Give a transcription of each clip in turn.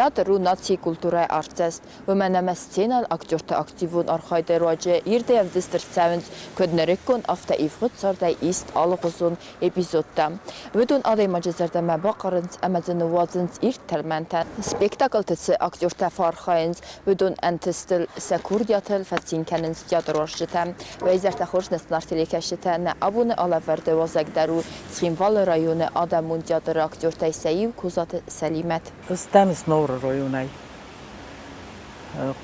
Театр у нацийы культурӕйы артдзӕст, уымӕн ӕмӕ сценӕйыл актерты активон архайды руаджы ирдӕй ӕвдыст ӕрцӕуынц куыд нырыккон, афтӕ ивгъуыд цардӕй ист алыгъуызон эпизодтӕ. Уыдон адӕймаджы зӕрдӕмӕ бахъарынц ӕмӕ дзы ныууадзынц ирд тӕлмӕнтӕ. Спектаклты цы актертӕ фӕархайынц, уыдон ӕнтыстыл, сӕ курдиатыл фӕцин кӕнынц театруарзджытӕ. Уӕ изӕртӕ хорз нӕ сынаргъ телекӕсджытӕ, нӕ абоны алӕвӕрды уазӕг дӕр у Цхинвалы районы адӕмон театры актертӕй сӕ иу Козаты Сӕлимӕт. Стӕм Знауыры районӕй.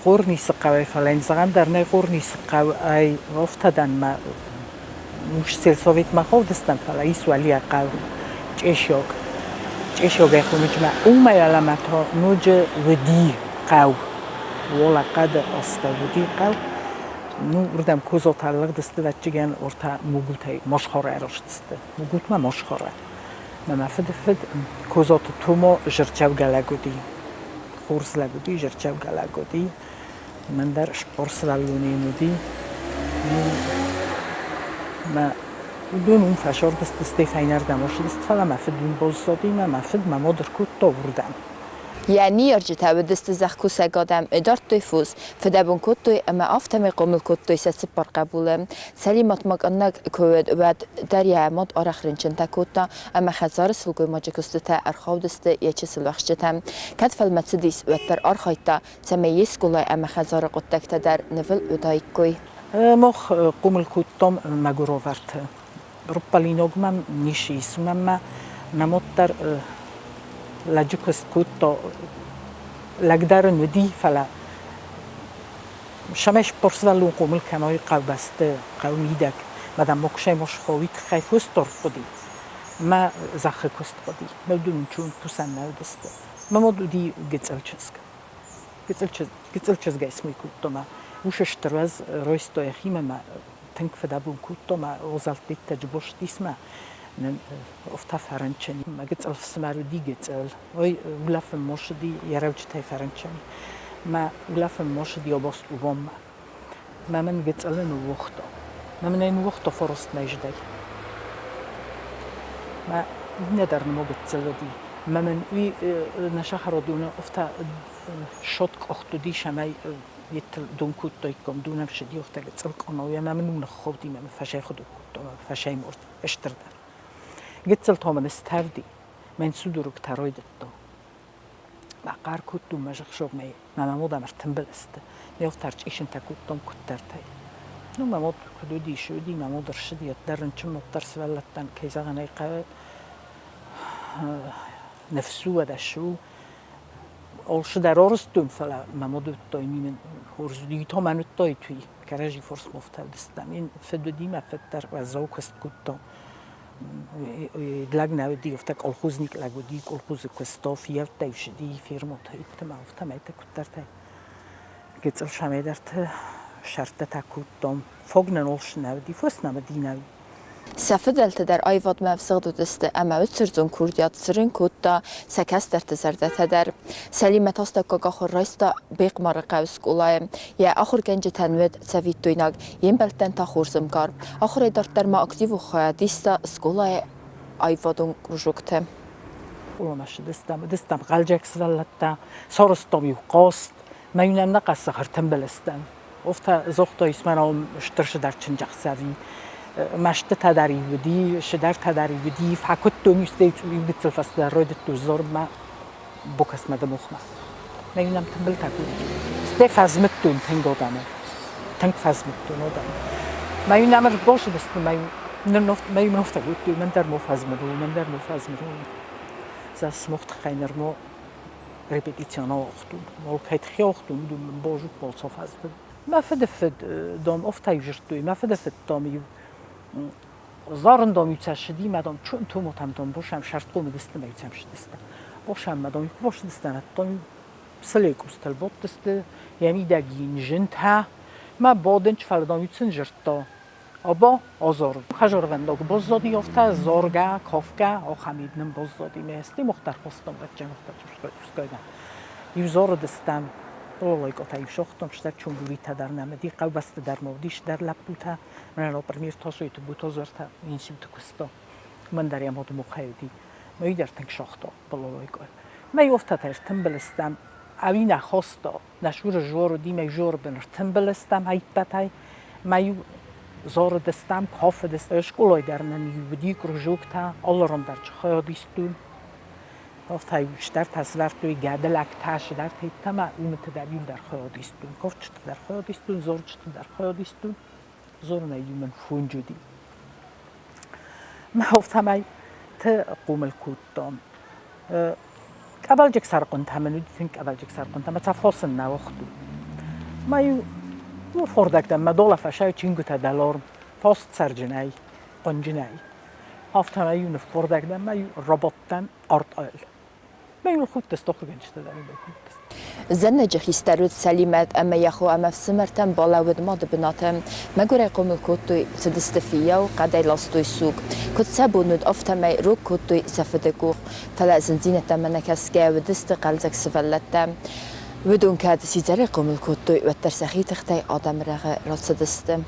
Хъорнисы хъӕуӕй, фӕлӕ йын зӕгъӕн дӕр нӕй Хъорнисы хъӕуӕй офтадӕнмӕ сельсоветмӕ ховдыстӕм, фӕлӕ ис уӕлиаг хъӕу Чъешог. Чъешогӕй хъуымыджмӕ уымӕй алӕмӕ та ноджы уыди хъӕу. Уола хъӕды астӕу уыди хъӕу. Ну, уырдӕм Козотӕ лыгъдысты, ӕвӕццӕгӕн, ортӕ Мугултӕй Мосхоры ӕрӕрстысты. Мугултмӕ Мосхоры. Мӕ мӕ фыды фыд Козоты Тумо зырчӕвгӕ лӕг уыди. Хорз лӕг уыди, зырчӕвгӕ лӕг уыди. Мӕн дӕр спор сывӕллоны йын уыди. Ну, мӕ уыдон уым фӕсордысты, стӕй фӕйнӕрдӕм ӕрцыдысты, фӕлӕ мӕ фыд уым баззади, мӕ мӕ фыд мӕ мад ӕркодта уырдӕм. Йӕ ныййарджытӕ уыдысты зӕхкусӕг адӕм, дардтой фос, фыдӕбон кодтой ӕмӕ афтӕмӕй хъомыл кодтой сӕ цыппар хъӕбулы. Сӕлимӕт ма къаннӕг куы уыд, уӕд дӕр йӕ мад арӕх рынчынтӕ кодта ӕмӕ хӕдзары сылгоймаджы куыстытӕ ӕрхаудысты йӕ чысыл уӕхсчытӕм. Кӕд фӕлмӕцыдис, уӕддӕр архайдта, цӕмӕй йе скъолайы ӕмӕ хӕдзары хъуыддӕгтӕ дӕр нывыл уыдаиккой. Мах хъомыл кодтам мӕгуыровӕрты. Руппалиногмӕ ницы ис, уымӕн ма мӕ мад дӕр лӕджы куыст кодта. Лӕг дӕр ын уыди, фӕлӕ цӕмӕй спортсвӕллон хъомыл кӕной хъӕубӕсты, хъӕуы мидӕг, мадам моксӕй мосхоуи тыххӕй фосдор хъуыди, мӕ зӕххы куыст хъуыди. Мӕ уыдон кусӕн нӕ уыдысты. Мӕ мад уыди гыццыл чызг. Гыццыл чызгӕй смой кодта мӕ ус стыр ӕз райста йӕхимӕ мӕ тынг фыдӕбон кодта мӕ озӕлдтиттӕджы бостисмӕ офта фӕрынчын. Мӕ гыццыл фсымӕр уыди гыццыл. Ой, улӕфын мо сыди, йӕ рӕуджытӕй фӕрынчын. Мӕ улӕфын мо сыди обост убонмӕ. Мӕ мын гыццылы ныууагъта. Мӕ мын ӕй ныууагъта форостмӕ издӕй. Мӕ иннӕ дӕр нымо гыццыл уыди. Мӕ мын уый нӕ сахародоны офта сот къохт уыди, цӕмӕй дон кодтаиккам, дон ӕм ссыди, офта гыццыл къанау, ӕмӕ мын уым ныххауди, мӕ мын фӕсӕйхуыдуг кодта, мӕ фӕсӕйморд стырдӕр. Гыццыл та мын стӕвди, мӕн судурыг та райдыдта. Мӕ хъӕр кодтон мӕ зыхсогмӕ, мӕ мӕ мод ӕмӕ ӕртымбыл сты. Ме уфтар чъисынтӕ кодтон куыддӕртӕй. Ну, мӕ мод куыд уыди, цы уыди, мӕ мод ӕрсыди, ӕддӕр рынчын мод дӕр сывӕллӕттӕн, кӕй зӕгъын ӕй хъӕуы, ныфс у, ӕдас у. Алцыдӕр арызтон, фӕлӕ мӕ мад уыдта, мин хорз уыди, та мӕн уыдтаид уый. Кӕрӕдзи форсмофтӕ уыдыстӕм. Ин фыд уыди, мӕ фыд дӕр уӕззау куыст кодта. Лӕг нӕ уыди, афтӕ колхозник лӕг уыди, колхозы куыста, фиййӕуттӕй ссыди, фермӕтӕ ӕмӕ афтӕмӕйты куыддӕртӕй. Гыццыл самӕйдӕрты сӕрдтӕ та кодтам. Фаг нӕ нолс нӕ уыди, фос нӕм уыди нӕ. Сӕ фыдӕлтӕ дӕр аивадмӕ ӕвзыгъд уыдысты ӕмӕ уыцырдзон курдиат цырын кодта сӕ кӕстӕрты зӕрдӕтӕ дӕр. Сӕлимӕт астӕуккаг ахуыр райста Бехъмары хъӕуы скъолайы. Йӕ ахуыргӕнджытӕн уыд цӕвиттойнаг, йе мбӕлттӕн та хорз ӕмгар. Ахуырӕй дарддӕр ма активон хайад иста скъолайы аивадон кружокты. Скъоламӕ ссыдыстӕм, уыдыстӕм хъӕлдзӕг сывӕллӕттӕ, сарӕзтам-иу хъазт, мӕ иу нӕ къӕсӕр тымбылыстӕм. Офтӕ загъта Исмӕрау стыр сыдӕр чынджӕхсӕви. Мӕстытӕ дӕр уыди, сыдӕртӕ дӕр уыди, фӕкуыдтон истӕй иу гыццыл фӕстӕдӕр райдыдтой дзурынмӕ бокасмӕ дымухмӕ. Мӕ иу нӕм тымбылтӕ кодтой. Стӕй фӕзмыдтон тынг адӕмы. Тынг фӕзмыдтон адӕмы. Мӕ иу нӕм ӕрбацыдысты, мӕ иу мӕ иу афтӕ кодтой, мӕн дӕр мо фӕзмыд у, мӕн дӕр мо фӕзмыд у. Сӕ смох тыххӕй нырма репетицион охтун. Мол кӕд хиохтун, уыдон мын бозут болцофазбын. Мӕ фыды фыд, дам, офтӕй зырдтой, мӕ фыды фыд, дам, иу зарын, дам, иу цӕссыди, мӕ, дам, чунтумотӕм, дам, босӕм сӕрдхъомы дысты, мӕ иу цӕм сыдысты. Босӕм, мӕ, дам, иу босыдысты, дам, сылей къустыл бодтысты, йӕ мидӕг йын зынтӕ, мӕ бодынч, фӕлӕ, дам, иу сын зырдта. Оба озор. Хӕзорвӕндаг боззоди офтӕ, зоргӕ, кофгӕ, охамид нын боззоди мести, мохтар хостом баччен охта цускойда. Иу зорыдыстӕм, Олойкъотӕ иу сохтом, стӕр чунгуритӕ дӕр нӕм уыди, хъӕубӕсты дӕр ма уыдис дӕр лӕппутӕ, мӕнӕ например Тосойты Бутозортӕ институты куысто. Мӕн дӕр йӕ мод мухӕй уыди. Мӕ уый дӕр тынг сохто, Бололойкъой. Мӕ офтӕтӕ ӕртымбыл стӕм, ӕви нӕ хоста, нӕ суры зор уыди, мӕ зоры бын ӕртымбыл стӕм ӕппӕтӕй, мӕ-иу зорыдыстӕм, кафыдыстӕм. Скъолайы дӕр нын-иу уыди кружоктӕ, алыран дӕр хайад истон. Афтӕ стӕртӕ сӕвӕрдтой гӕдылӕгтӕ, сыдӕртӕ йедтӕмӕ уымыты дӕр иу дӕр хайад истон, кафджыты дӕр хайад истон, зарджыты дӕр хайад истон. Зорынӕй-иу мын фонджы уыди. Мӕ афтӕмӕй ты хъомыл кодтон. Къӕбӕлджыг сӕрхъуынтӕ мын уыди тынг къӕбӕлджыг сӕрхъуынтӕ, мӕ цӕфхосын нӕ уагътой. Мӕ-иу фордӕгтӕн мӕ дола фӕсай чингуытӕ дӕларм, фосцӕрджынӕй, хъуынджынӕй. Афтӕмӕй-иу ныффордӕг дӕн, мӕ-иу роботтӕн артъӕл. Мӕ-иу худтысты ахуыргӕнджытӕ дӕр худтысты. Зӕнӕджы хистӕр уыд Сӕлимӕт ӕмӕ йӕ хо ӕмӕ фсымӕртӕм балӕууыд мады бынаты. Мӕгуырӕй хъомыл кодтой, цыдысты фыййау, хъӕдӕй ластой суг. Куыд сӕ бон уыд, афтӕмӕй рог кодтой сӕ фыды къух. Фӕлӕ зындзинӕдтӕм ӕнӕкӕсгӕ уыдысты хъӕлдзӕг сывӕллӕттӕ. Уыдон кӕд сидзӕрӕй хъомыл кодтой, уӕддӕр сӕхи тыхтӕй адӕмы рӕгъы рацыдысты.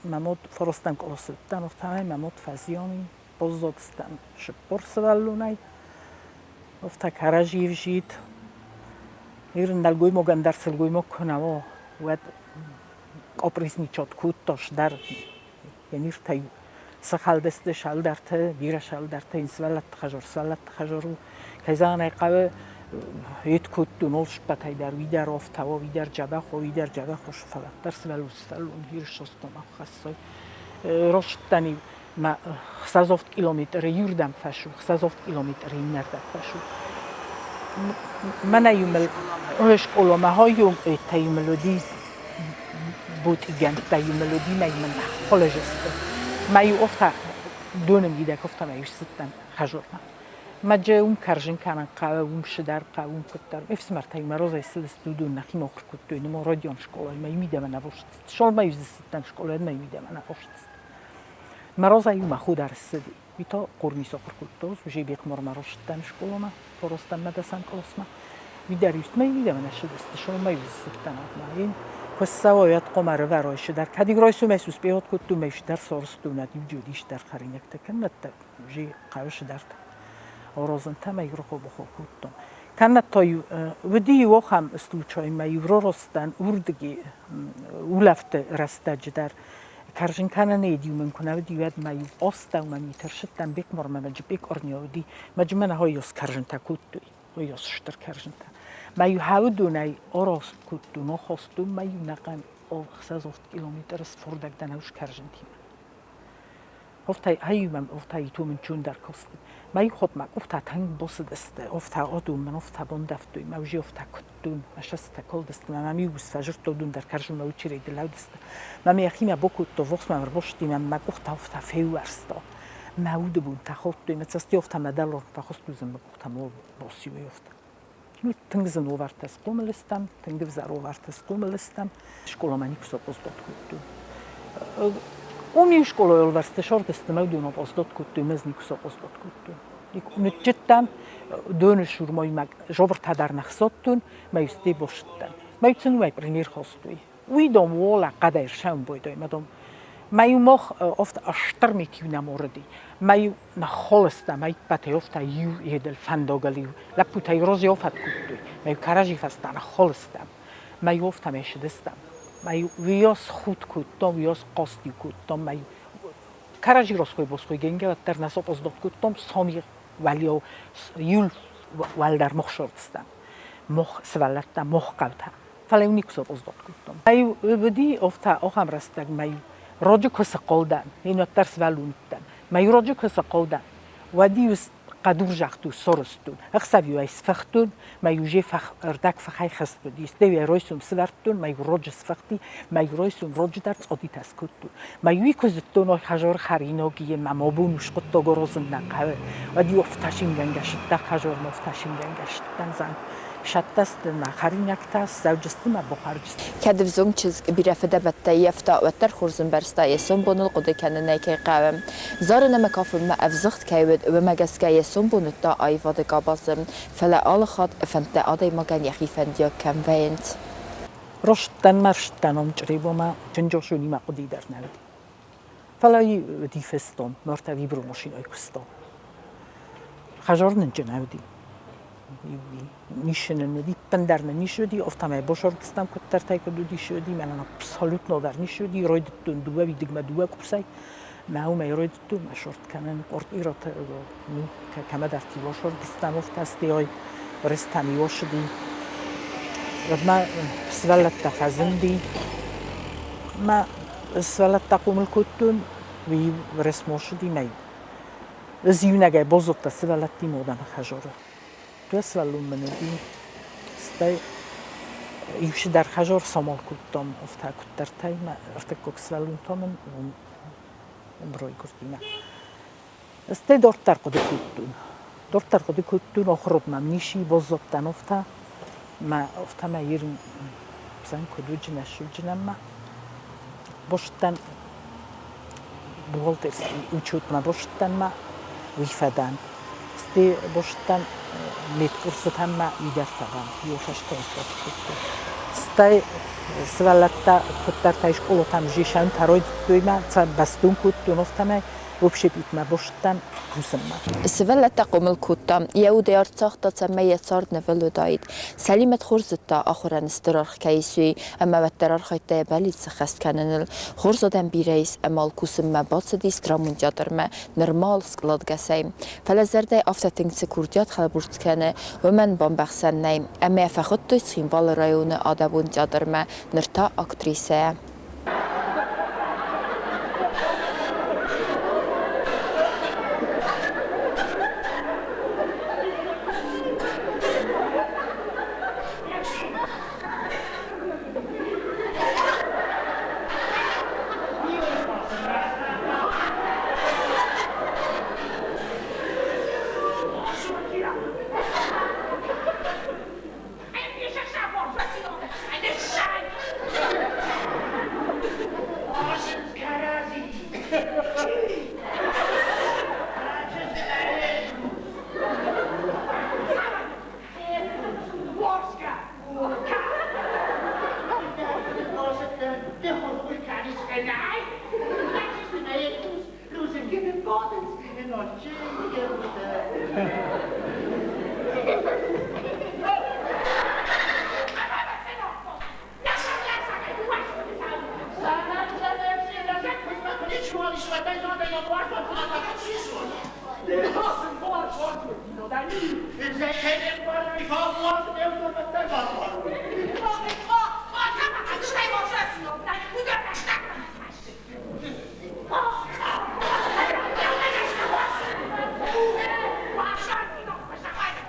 Мӕ мод фарастӕм къласы уыдтӕн, афтӕмӕй мӕ мод фӕзиан баззадыстӕм 40 сывӕллонӕй. Афтӕ кӕрӕдзи взид. Ир нӕлгоймагӕн дӕр сылгоймаг куы нӕ уа, уӕд къапризничат кодта дӕр. Йӕ ниртӕй сыхӕлдысты сӕлдӕрты, бирӕ сӕлдӕртӕ, ин сывӕллӕтты хӕзор, сывӕллӕтты хӕзор у. Кӕй зӕгъын ӕй хъӕуы, ед кодтон ол сыппӕтӕй дӕр, уый дӕр афтӕ уа, уый дӕр дзӕбӕх уа, уый дӕр дзӕбӕх уа, фӕлӕ сывӕллон сывӕллон Ирыстонмӕ хӕссой. Ростӕн-иу мӕ 68 километры иуырдӕм фӕсу, 68 километры иннӕрдӕм фӕсу. Мӕнӕ-иу мыл скъоламӕ хойон къуыйтӕ-иу мыл уыди, ботъигӕндтӕ-иу мыл уыди, мӕ-иу мын холыжысты. Мӕ-иу офтӕ доны мидӕг офтӕмӕ-иу ссыдтӕн хӕзурмӕ. Мӕджы уым кӕрзын кӕнын хъӕуы, уым сыдӕр хъӕуы, уым куыддӕр. Ме фсымӕртӕ-иу мӕ розӕй цыдысты, уыдон нӕхимӕ ахуыр кодтой, нымӕ радион скъолайы, мӕ-иу мидӕмӕ нӕ востыст. Шолмӕ-иу дзы цыдтӕн скъолайы, мӕ-иу мидӕмӕ нӕ востыст. Мӕ розӕ-иу мӕ хо дӕр ссыди. Уый та хъурмис ахуыр кодта, уже Бекмормӕ ростӕн скъоламӕ, форостӕн дӕсӕм къласмӕ. Уый дӕр иу мидӕмӕ нӕ ссыдысты, шолмӕ-иу дзы цыдтӕн адмӕ. Куы ссӕуой, уӕд хъуамӕ ӕрӕвӕрой сыдӕр. Кӕд иу райсомӕй успевать кодтой, мӕ сыдӕр сорстон, ӕд иу джодис дӕр хӕринӕгтӕ кӕннӕдтӕ уже хъӕуы сыдӕртӕ. Орозынтӕ мӕ иу кодтон. Кӕннӕд та уыди иу ахӕм случай, мӕ иу роростӕн уырдыги улӕфты рӕстӕджы дӕр кӕрзын кӕныны иу мын куы нӕ уыди, уӕд мӕ иу астӕумӕ митӕрсыдтӕн Бекмормӕ мӕ джиппе къорнио уыди, мӕ джымӕ хойос кӕрзынтӕ кодтой, хойос стыр кӕрзынтӕ. Мӕ иу хауыдонӕй орост кодтон, охостон, мӕ иу нӕхъӕн 6 километры сфордӕг дӕн ӕус кӕрзынтимӕ. Офтӕ аюмӕм, офтӕ итумын чундар косты. Мӕ хотмӕ къухтӕ тынг босыдысты, офтӕ одумын, офтӕ бондӕфтой, мӕ уже офтӕ куыдтон, мӕ сӕстӕ колдысты, мӕ мӕм-иу ус фӕзырдтой, дун дӕр кӕрзынмӕ учерейды лӕудысты. Мӕ йӕхимӕ бокодто, вохсмӕ ӕрбости, мӕ мӕ къухтӕ офтӕ феуӕрста. Мӕ уды бунтӕ холдтой, мӕ цӕсти офтӕ мӕ дӕллон фӕхуыстузын мӕ къухтӕ босиуй офтӕ. Ну, тынг зын уавӕртӕ схъомыл стӕм, тынг ӕвзӕр уавӕртӕ схъомыл стӕм. Скъоламӕ никуы сопоздот кодтой. Уым-иу скъолайы ӕлвӕрсты сордысты мӕ уыдон опоздот кодтой, мӕ никуы сопоздот кодтой. Ныджджыдтӕн, доны сурмоймаг жобыртӕ дӕр нӕ хсодтон, мӕ усте босыдтӕн. Мӕ сын уӕй пример хостой. Уый дом уола хъӕдӕй ӕрсӕмбойдой, мӕ дом. Мӕ мох офт ӕстыр митиу нӕм орыди. Мӕ ныххолыста мӕ иппӕтӕй иу едыл фӕндагыл-иу лӕппутӕ розио фӕд кодтой, мӕ кӕрӕдзи фӕстӕ ныххолыстам, мӕ офтӕмӕ сыдыстам, мӕ уыйас худ кодтам, уыйас хъаст-иу кодтам, мӕ кӕрӕдзи росхой-босхой гӕнгӕ уӕддӕр нӕ сопоздох кодтам, соми уӕлиау иу уӕлдӕр мохсордыстам, мох сывӕллӕттӕ, мох хъӕутӕ. Фӕлӕ-иу никуы сопоздох кодтам. Ай уыди офтӕ ахӕм рӕстӕг, мӕ роджы куы сыхъал дӕн, ин уӕддӕр сывӕллон уыдтӕн. Мӕ роджы куы сыхъал дӕн, уӕд-иу хъӕдур загъту сорстун, ӕхсӕв-иу ӕй сфӕхтун, мӕ-иу же ӕрдӕг фӕхӕй хӕст уыди, стӕй ӕй ройсум сывӕрдтон, мӕ-иу роджы сфӕхти, мӕ-иу ройсум роджы дӕр цъотитӕ скодтон. Мӕ-иу куы зыдтон, ой хӕзор хӕриног ие мӕ мӕ бон скъуыдтог орозын нӕ хъӕуы, уӕд-иу офтасингӕнгӕ сыдта хӕзормӕ офтасингӕнгӕ сыдтӕн зан. Сӕттӕсты мӕ хӕринӕгтӕ, ссӕуджысты мӕ бухарджысты. Кӕд ӕвзонг чызг бирӕ фыдӕбӕттӕ ййӕфта, уӕддӕр хорз ӕмбӕрста, йӕ сомбоныл хъуыды кӕнынӕй кӕй хъӕуы. Зарын ӕмӕ кафынмӕ ӕвзыгъд кӕй уыд, уымӕ гӕсгӕ йӕ сомбон уыдта аивады къабазы. Фӕлӕ алы хатт фӕндтӕ адӕймагӕн йӕхи фӕндиаг кӕм вӕййынц. Ростдӕн ма рстдӕн ом чъребомӕ чынджосонимӕ хъуыди дӕр нӕ уыди. Фӕлӕ уыди фестон, мӕртӕ вибромашинӕйы куыстон. Хӕзор нынджы нӕ уыди. Нишы нын уыди, ӕппындӕр нын нишы уыди, афтӕмӕй босордыстӕм куыддӕртӕй куыд уыдис уыди, мӕнӕн абсолютно дӕр нишы уыди, райдыдтон дыууӕ уидыгмӕ дыууӕ къусӕй, мӕ уымӕй райдыдтон мӕ сорт кӕнын къорд ироты, ну, кӕмӕдӕрти босордыстӕм офтӕстейой, рыстӕм иосыди. Уӕдмӕ сывӕллӕттӕ фӕзынди. Мӕ сывӕллӕттӕ хъомыл кодтон, уый рӕсмосыди мӕ ӕз иунӕгӕй баззадтӕн сывӕллӕттимӕ адӕмы хӕдзары. Дыууӕ сывӕллон мын уыди, стӕй иу цыдӕр хӕдзар самал кодтам, афтӕ куыддӕртӕй мӕ ӕртыккаг сывӕллон та мын уым райгуырди. Стӕй дарддӕр хъуыды кодтон. Дарддӕр хъуыды кодтон, ахуырад мӕм ницы баззадтӕн афтӕ. Мӕ афтӕ мӕ ирын куыд уыджынӕ, суыджынӕн ма. Базыдтӕн бухгалтерский учетмӕ базыдтӕн ма, уый фӕдӕн. Стӕй базыдтӕн медкурсытӕм ма уый дӕр фӕдӕн, иу фӕстӕ кодтой. Стӕй сывӕллӕттӕ куыддӕртӕй скъолатӕм зисӕнтӕ райдыдтой ма, сӕ бӕстон кодтон афтӕмӕй общепитмӕ базыдтӕн кусынмӕ. Сывӕллӕттӕ хъомыл кодта, йӕ удӕй арт цагъта, цӕмӕй йӕ цард нывыл уыдаид. Сӕлимӕт хорз зыдта, ахуырӕн стыр аргъ кӕй ис, уый, ӕмӕ уӕддӕр архайдта йӕ бӕллиц сӕххӕст кӕныныл. Хорз адӕм бирӕ ис, ӕмӕ ал кусынмӕ бацыдис драмон-театрмӕ, нырма ал скъладгӕсӕй. Фӕлӕ зӕрдӕйы афтӕ тынг цы курдиат хӕлбурцъ кӕны, уымӕн бамбӕхсӕн нӕй. Ӕмӕ йӕ фӕхуыдтой Цхинвалы районы адӕмон театрмӕ, ныр та актрисӕйӕ.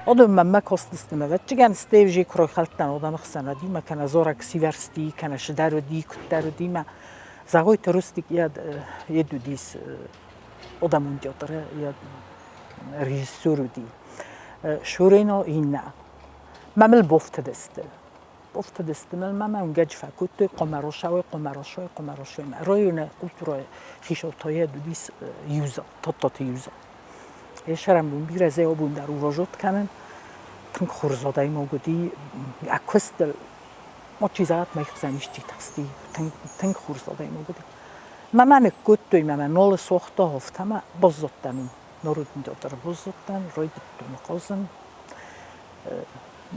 Адӕм мӕнмӕ кастысты, ӕвӕццӕгӕн, стӕй уже куы райхӕлдтӕн адӕмы хсӕн уыди мӕ кӕнӕ дзорӕг сиверсти, кӕнӕ сыдӕр уыди, куыддӕр уыди мӕ Зӕгъойты Рустик йед уыдис адӕмон театры режиссер уыди. Шурено иннӕ. Мӕ мыл бофтыдысты. Бофтыдысты мыл мӕ мӕ уынгӕджы фӕкодтой Хъомарошауӕй, Хъомарошауӕй, Хъомарошауӕй. Районы культурӕйы хицау та йед уыдис Юза, Тадтаты Юза. Йӕ сӕрӕнбон бирӕ зӕобон дӕр уважот кӕнын. Тынг хорз адӕймаг уыди. Ӕккуыстыл Мачи загъта, мӕ хсӕн исчи тыхсти, тынг, тынг хорз адӕймаг уыди. Мӕ мӕ ныккодтой, мӕ мӕ нал суагъта, афтӕ мӕ баззадтӕн уым. Народный театры баззадтӕн, райдыдтон хъазын.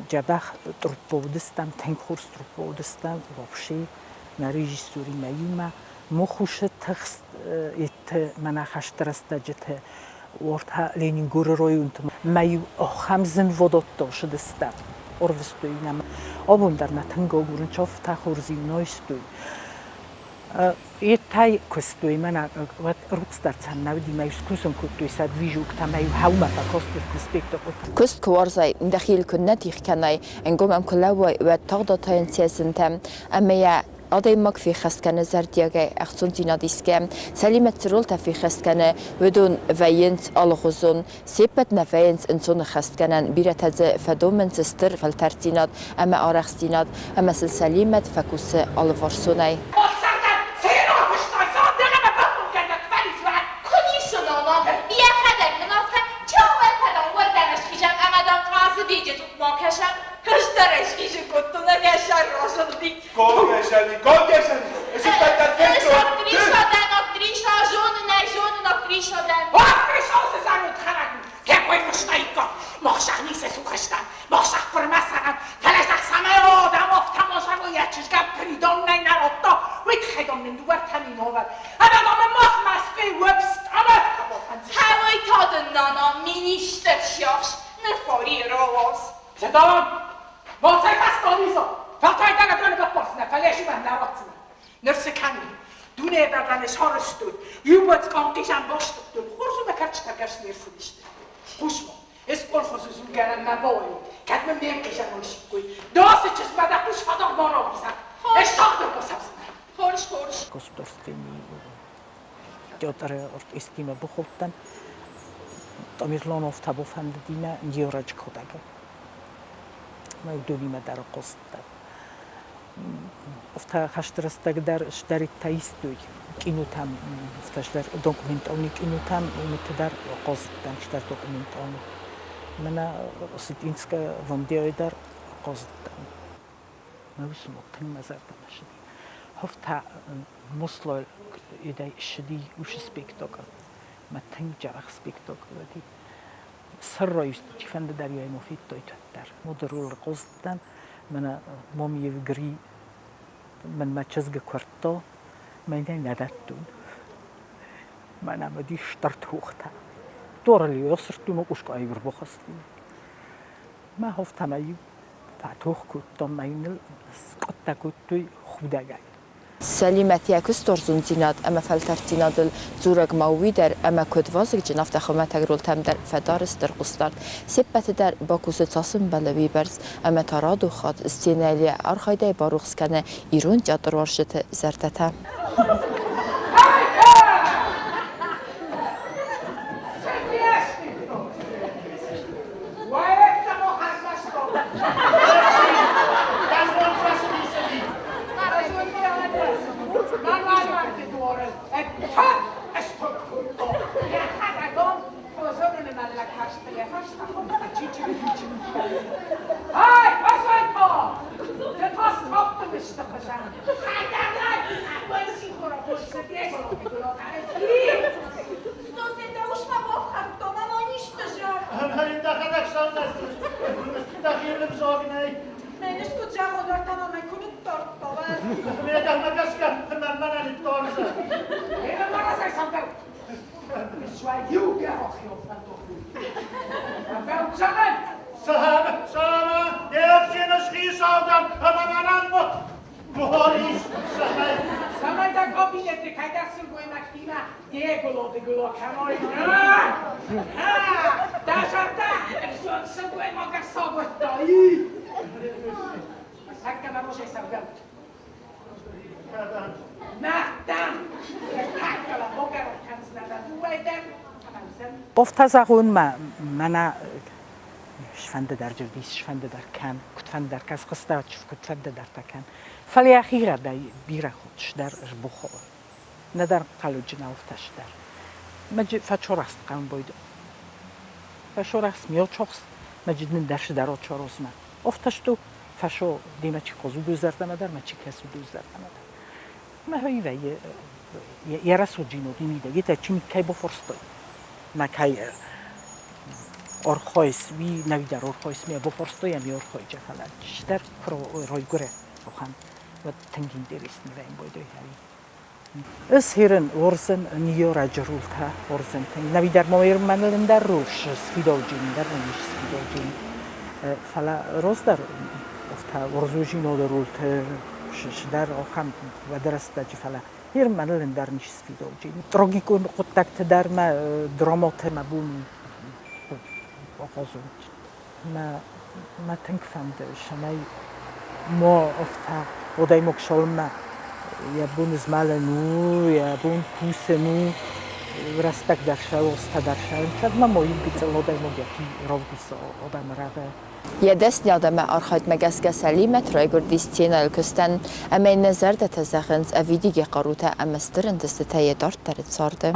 Дзӕбӕх труппӕ уыдыстӕм, тынг хорз труппӕ уыдыстӕм, вообще мӕ режиссеримӕ иумӕ. Мухусы тыхст итты мӕнӕ хӕсты рӕстӕджыты уӕртӕ Ленингоры районты мӕ-иу ахӕм зынвадӕттӕ сыдыстӕм, ӕрвыстой нӕм. Абон дӕр нӕ тынг агурын, чафтӕ хорз-иу нӕ истой. Йедтӕй куыстой, мӕнӕ уӕд рухс дӕр цӕм нӕ уыди, мӕ-иу скусын кодтой сӕ движуктӕ, мӕ-иу хӕумӕ фӕкастысты спектакльтӕ. Куыст куы уарзай, дӕхи йыл куы нӕ тигъ кӕнай, ӕнгом ӕм куы лӕууай, уӕд тагъд атайынц йӕ зынтӕ ӕмӕ йӕ адӕймаг феххӕст кӕны зӕрдиагӕй ӕхцондзинад исгӕ. Сӕлимӕт цы ролтӕ феххӕст кӕны, уыдон вӕййынц алыгъуызон. Се ппӕт нӕ вӕййынц ӕнцон ӕххӕстгӕнӕн, бирӕтӕ дзы фӕдомынц стыр фӕлтӕрддзинад ӕмӕ арӕхстдзинад, ӕмӕ сыл Сӕлимӕт фӕкусы алыварсонӕй. Йӕхӕдӕг мын афтӕ, чауӕртӕ уӕрдӕмӕ схизӕм ӕмӕ дам Хъазыбеджы цъупмӕ кӕсӕм. Хӕстӕрӕй схизын кодтон ӕмӕ сӕр разылди. Актриса, зонын ӕй, зонын, актриса дӕн. Исты сиахс, ныр фари рауадз. Цӕдон! Моцӕй фӕстонизо! Фӕлтау дӕ доны баппарсынӕ, фӕлӕ ӕз нӕ ратдзынӕн. Ныр цы кӕнын? Дунейы бӕгӕны сарӕзтон, иу боцкъон хъизӕн бастыдтон, хорз ӕмӕ кӕрчытӕ гӕс не рцыдысты. Хъус-ма, ӕз колхозы дзулгӕнӕнмӕ бауайон, кӕд мын ме нхъизӕн айсиккой. Ды ацы чызгмӕ дӕ хъус фӕдар ма рауидзӕд. Ӕз тагъд ӕрбацӕудзынӕн. Хорз, хорз. Государственный театры артисттимӕ бахудтӕн. Тамерланов та бафӕндыди Георгий Кодагы. Мӕ уыдонимӕ дӕр хъуыстӕн. Афтӕ хӕсты рӕстӕг дӕр сдӕридтӕ истой кинотӕм, афтӕ документалон кинотӕм, уымыты дӕр хъазыдтӕн стӕр документалон. Мӕнӕ Осетинская Вандея дӕр хъазыдтӕн. Мӕ уыцы тынг мӕ зӕрдӕмӕ ссыди. Афтӕ Мослой идӕй ссыди уыцы спектакль. Мӕ тынг джӕрӕх спектакль уыди. Сӕррайст чифӕнды дӕр йӕ федтой уӕддӕр. Модерул хъазыдтӕн, мӕнӕ Момиев Гри мӕнмӕ чызг куырдта, мӕнӕй нӕ дӕттун. Мӕнӕ мӕ ди стыр тухтӕ. Дорали осырдтун къускъайы ӕрбахастин. Мӕ хофтӕмӕ иу фӕтох кодтон, мӕ йын скъуыдтӕ кодтой худӕгӕй. Сӕлимӕт йӕ куыстуарзондзинад ӕмӕ фӕлтӕрддзинадыл дзурӕг ма у уый дӕр, ӕмӕ куыд вазыгджын, афтӕ хуымӕтӕг ролтӕм дӕр фӕдары стыр хъусдард. Се ппӕты дӕр бакусы цас ӕмбӕлы, уыйбӕрц, ӕмӕ та радон хатт сценӕйыл йӕ архайдӕй барухс кӕны ирон театруарзджыты зӕрдӕтӕ. Офтӕ зӕгъун ма мӕнӕ сфӕнды дӕр джевдис, сфӕнды дӕр кӕн, куыдфӕнды дӕр кӕс хъызта, куыдфӕнды дӕр та кӕн. Фӕлӕ йӕхигъӕдӕй бирӕ худт дӕр ӕрбухо. Нӕдӕр хъалуджын ауфтас дӕр. Мӕджы фӕчорахст хъӕмбойд. Фӕшорахст миочохст, мӕджы дын дӕр дӕр очорозмӕ. Офтасту фӕшо димӕ чи хъозуду зӕрдӕмӕ дӕр, мӕ чи кӕсуду зӕрдӕмӕ дӕр. Мӕ хойвӕййы йӕ рӕсугъддзинад мидӕг, етӕ чи никӕй бафарстой, мӕ кӕй орхойс, уи нӕуидӕр орхойс ме бафарстой ӕми орхойджа, фӕлӕ чидӕр ройгурӕ охӕн, уӕд тынг интересный вӕййын бойдой хӕри. Ӕз херен орзен ниё раджырултӕ орзен тынг. Нӕуидӕр мо ермӕнылын дӕр рухс сфидолджин дӕр нис сфидолджин. Фӕлӕ роздӕр офтӕ орзужиноды рулты сдӕр охӕм уӕды рӕстӕджы, фӕлӕ ермӕнылын дӕр нис сфидолджин. Трагикон хъуыддӕгты дӕр мӕ драмоты мӕ бон охозун. Мӕ мӕ тынг фӕнды, цӕмӕй мо офтӕ адӕймаг цалынмӕ йӕ бон змӕлын у, йӕ бон кусын у, рӕстӕг дӕр сӕ, уозтӕ дӕр сӕ, кӕд ма мо иу гыццыл адӕймаг йӕхи равдиса адӕмы рӕгъы. Йӕ дӕсныйад ӕмӕ архайдмӕ гӕсгӕ Сӕлимӕт райгуырди сценӕйыл куыстӕн, ӕмӕ йын нӕ зӕрдӕтӕ зӕгъынц ӕвидигӕ хъарутӕ ӕмӕ стыр ӕнтыстытӕ йӕ дарддӕры царды.